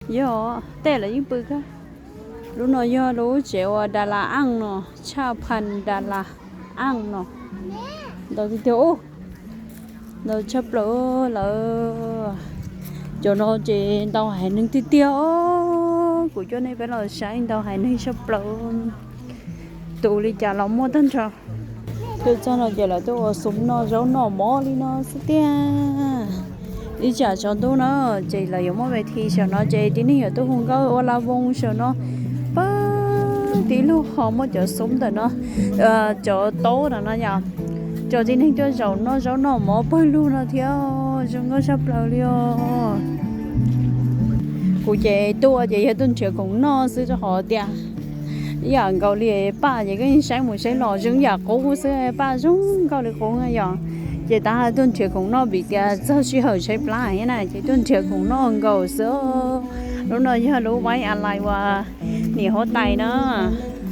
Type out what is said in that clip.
Yog tej lawv yeej pw kawg. Lub no yog lub tsev uas Das Las Aj no, Tshaj Phas Das Las Aj no. Ntau tiag tiag, ntau tshaj plaws lawm. Cov no ces ntau haiv neeg tiag tiag os. Kuv coj nej peb los saib, ntau haiv neeg tshaj plaws. Tus li cas los muaj tag nrho. Tuaj txog no ces lawv tuaj ua xum noj zaub noj mov li no xwb tiag. Ib tsam tsaus ntuj na ces lawv yuav muab ve thi saum no ces tib neeg yuav tuaj hu nkauj ua la voos saum no. Pab tib lub ho muaj cov xum ntawm no, cov taub ntawm no yom, cov tib neeg tuaj zaum noj zaub noj mov pawg lug no thiab. Zoo nkauj tshaj plaws li os. Kuv ces tuaj ces yog tuaj nrhiav khoom noj xwb rau qhov tias ib yam nkaus li paj ces koj yeej saib mus saib los zoo yam qub xwb, paj zoo nkauj li qub yom. Ces tab tuaj nrhiav khoom noj vim tias txog sij hawm tshaib plab na ces tuaj nrhiav khoom noj nkaus xwb. Lub no yog lub White Island uas niam huab tais na.